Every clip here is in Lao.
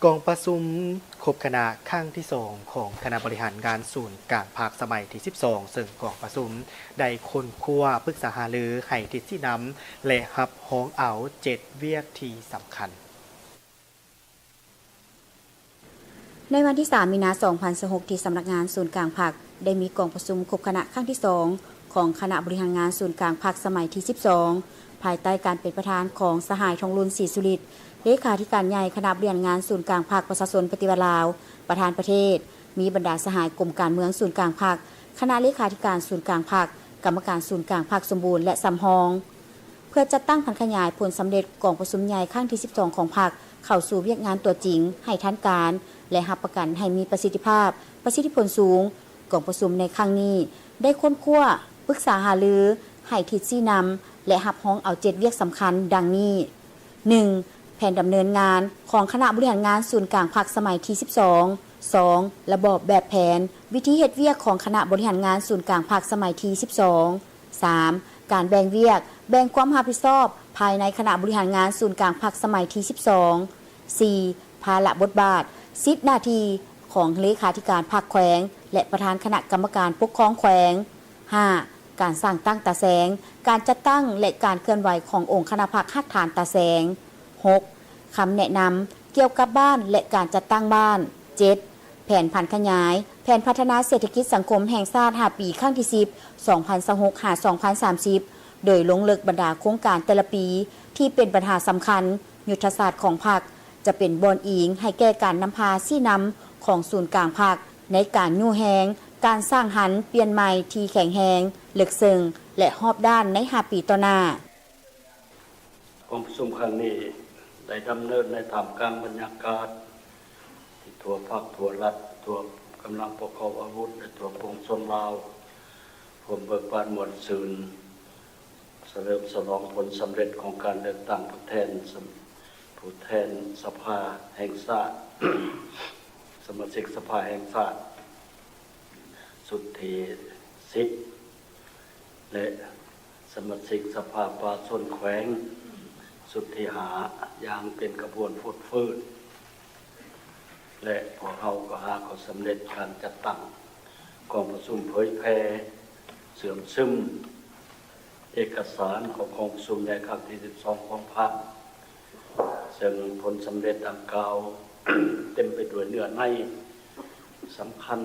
ກອງປະຊຸມຄົບຄະນະຄັ້ງທີສອງຂອງຄະນະບໍລິຫານງານສູນກາງພັກສະໄໝທີສິບສອງ ເຊິ່ງກອງປະຊຸມໄດ້ຄົ້ນຄວ້າປຶກສາຫາລືໃຫ້ທິດຊີ້ນຳ ແລະ ຮັບຮອງເອົາເຈັດວຽກທີ່ສຳຄັນ. ໃນວັນທີສາມ ມີນາ ສອງພັນຊາວຫົກ ທີ່ສຳນັກງານສູນກາງພັກ ໄດ້ມີກອງປະຊຸມຄົບຄະນະຄັ້ງທີສອງຂອງຄະນະບໍລິຫານງານສູນກາງພັກສະໄໝທີສິບສອງ ພາຍໃຕ້ການເປັນປະທານຂອງສະຫາຍ ທອງລຸນ ສີສຸລິດ ເລຂາທິການໃຫຍ່ຄະນະບໍລິຫານງານສູນກາງພັກປະຊາຊົນປະຕິວັດລາວ, ປະທານປະເທດ, ມີບັນດາສະຫາຍກົມການເມືອງສູນກາງພັກ, ຄະນະເລຂາທິການສູນກາງພັກ, ກຳມະການສູນກາງພັກສົມບູນ ແລະ ສຳຮອງ. ເພື່ອຈັດຕັ້ງຜັນຂະຫຍາຍຜົນສຳເລັດກອງປະຊຸມໃຫຍ່ຄັ້ງທີສິບສອງຂອງພັກ ເຂົ້າສູ່ວຽກງານຕົວຈິງໃຫ້ທັນການ ແລະ ຮັບປະກັນໃຫ້ມີປະສິດທິພາບ, ປະສິດທິຜົນສູງ. ກອງປະຊຸມໃນຄັ້ງນີ້ໄດ້ຄົ້ນຄວ້າ, ປຶກສາຫາລື, ໃຫ້ທິດຊີ້ນຳ ແລະ ຮັບຮອງເອົາເຈັດວຽກສຳຄັນ ດັ່ງນີ້: ໜຶ່ງ ແຜນດຳເນີນງານຂອງຄະນະບໍລິຫານງານສູນກາງພັກສະໄໝທີສິບສອງ. ສອງ ລະບອບແບບແຜນ, ວິທີເຮັດວຽກຂອງຄະນະບໍລິຫານງານສູນກາງພັກສະໄໝທີສິບສອງ. ສາມ ການແບ່ງວຽກ, ແບ່ງຄວາມຮັບຜິດຊອບພາຍໃນຄະນະບໍລິຫານງານສູນກາງພັກສະໄໝທີສິບສອງ. ສີ່ ພາລະບົດບາດ, ສິດໜ້າທີ່ຂອງເລຂາທິການພັກແຂວງ ແລະ ປະທານຄະນະກຳມະການປົກຄອງແຂວງ. ຫ້າ ການສ້າງຕັ້ງຕາແສງ, ການຈັດຕັ້ງ ແລະ ການເຄື່ອນໄຫວຂອງອົງຄະນະພັກຮາກຖານຕາແສງ. ຫົກ ຄຳແນະນຳກ່ຽວກັບບ້ານ ແລະ ການຈັດຕັ້ງບ້ານ. ເຈັດ ແຜນຜັນຂະຫຍາຍ, ແຜນພັດທະນາເສດຖະກິດສັງຄົມແຫ່ງຊາດຫ້າປີ ຄັ້ງທີສິບ ສອງພັນຊາວຫົກ ຫາ ສອງພັນສາມສິບ ໂດຍລົງເລິກບັນດາໂຄງການແຕ່ລະປີທີ່ເປັນບັນຫາສຳຄັນ. ຍຸດທະສາດຂອງພັກຈະເປັນບ່ອນອີງໃຫ້ແກ່ການນຳພາຊີ້ນຳຂອງສູນກາງພັກ ໃນການຍູ້ແຮງການສ້າງຫັນປ່ຽນໃໝ່ທີ່ແຂງແຮງ, ເລິກເຊິ່ງ ແລະ ຮອບດ້ານໃນຫ້າປີຕໍ່ໜ້າ. ກອງປະຊຸມຄັ້ງນີ້ໄດ້ດຳເນີນໃນທ່າມກາງບັນຍາກາດທີ່ທົ່ວພັກ, ທົ່ວລັດ, ທົ່ວກຳລັງປະກອບອາວຸດ ແລະ ທົ່ວປວງຊົນລາວ ພວມເບີກບານມ່ວນຊື່ນ ສະເຫຼີມສະຫຼອງຜົນສຳເລັດຂອງການເລືອກຕັ້ງຜູ້ແທນ ສະ ຜູ້ແທນສະພາແຫ່ງຊາດ, ສະມາຊິກສະພາແຫ່ງຊາດຊຸດທີສິບ ແລະ ສະມາຊິກສະພາປະຊາຊົນແຂວງຊຸດທີຫ້າ ຢ່າງເປັນຂະບວນຟົດຟື້ນ. ແລະ ພວກເຮົາກໍຫາກໍສຳເລັດການຈັດຕັ້ງກອງປະຊຸມເຜີຍແຜ່ເຊື່ອມຊຶມເອກະສານຂອງກອງປະຊຸມໃຫຍ່ຄັ້ງທີສິບສອງຂອງພັກ, ເຊິ່ງຜົນສຳເລັດດັ່ງກ່າວເຕັມໄປດ້ວຍເນື້ອໃນສຳຄັນ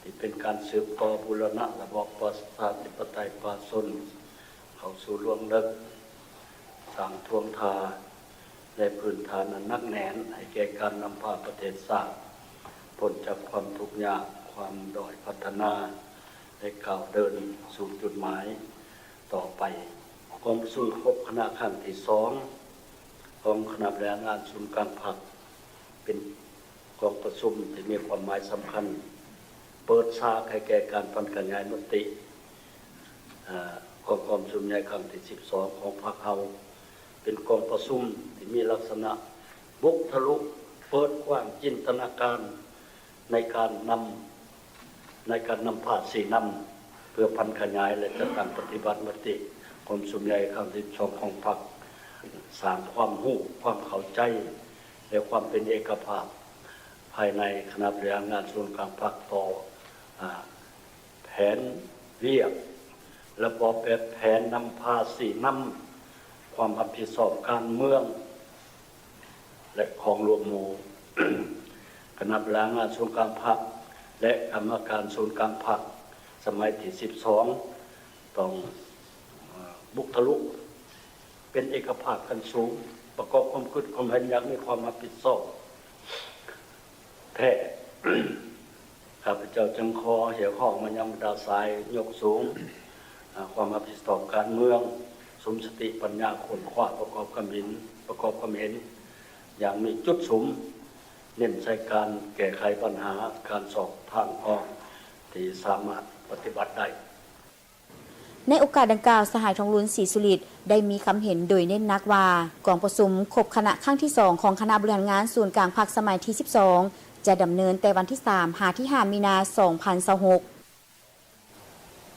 ທີ່ເປັນການສືບຕໍ່ບູລະນະລະບອບປະຊາທິປະໄຕປະຊາຊົນເຂົ້າສູ່ລວງເລິກ, ສ້າງທ່ວງທ່າ ແລະ ພື້ນຖານອັນໜັກແໜ້ນໃຫ້ແກ່ການນຳພາປະເທດຊາດພົ້ນຈາກຄວາມທຸກຍາກ, ຄວາມດ້ອຍພັດທະນາ ແລະ ກ້າວເດີນສູ່ຈຸດໝາຍຕໍ່ໄປ. ກອງປະຊຸມຄົບຄະນະຄັ້ງທີສອງຂອງຄະນະບໍລິຫານງານສູນກາງພັກ ເປັນກອງປະຊຸມທີ່ມີຄວາມໝາຍສຳຄັນ ເປີດສາກໃຫ້ແກ່ການຜັນຂະຫຍາຍມະຕິ ອາ ຂອງກອງປະຊຸມໃຫຍ່ຄັ້ງທີສິບສອງຂອງພັກເຮົາ. ເປັນກອງປະຊຸມທີ່ມີລັກສະນະບຸກທະລຸ ເປີດກວ້າງຈິນຕະນາການໃນການນຳ ໃນການນຳພາຊີ້ນຳ ເພື່ອຜັນຂະຫຍາຍ ແລະ ຈັດຕັ້ງປະຕິບັດມະຕິກອງປະຊຸມໃຫຍ່ຄັ້ງທີສິບສອງຂອງພັກ, ສ້າງຄວາມຮູ້, ຄວາມເຂົ້າໃຈ ແລະ ຄວາມເປັນເອກະພາບພາຍໃນຄະນະບໍລິຫານງານສູນກາງພັກຕໍ່ ອາ ແຜນວຽກ, ລະບອບແບບແຜນນຳພາຊີ້ນຳ, ຄວາມຮັບຜິດຊອບການເມືອງ ແລະ ຂອງລວມໝູ່. ຄະນະບໍລິຫານງານສູນກາງພັກ ແລະ ກຳມະການສູນກາງພັກສະໄໝທີສິບສອງ ຕ້ອງ ເອີ ບຸກທະລຸ ເປັນເອກະພາບຂັ້ນສູງ, ປະກອບຄວາມຄິດຄວາມເຫັນຢ່າງມີຄວາມຮັບຜິດຊອບແທ້. ຂ້າພະເຈົ້າຈຶ່ງຂໍຮຽກຮ້ອງມາຍັງບັນດາສາຍຍົກສູງ ອາ ຄວາມຮັບຜິດຊອບການເມືອງ, ສຸມສະຕິປັນຍາຄົ້ນຄວ້າປະກອບຄຳເຫັນ, ປະກອບຄຳເຫັນຢ່າງມີຈຸດສຸມ, ເນັ້ນໃສ່ການແກ້ໄຂບັນຫາ, ການຊອກທາງອອກທີ່ສາມາດປະຕິບັດໄດ້. ໃນໂອກາດດັ່ງກ່າວ, ສະຫາຍ ທອງລຸນ ສີສຸລິດ ໄດ້ມີຄຳເຫັນໂດຍເນັ້ນໜັກວ່າ ກອງປະຊຸມຄົບຄະນະຄັ້ງທີສອງຂອງຄະນະບໍລິຫານງານສູນກາງພັກສະໄໝທີສິບສອງ ຈະດຳເນີນແຕ່ວັນທີສາມ ຫາທີຫ້າ ມີນາ ສອງພັນຊາວຫົກ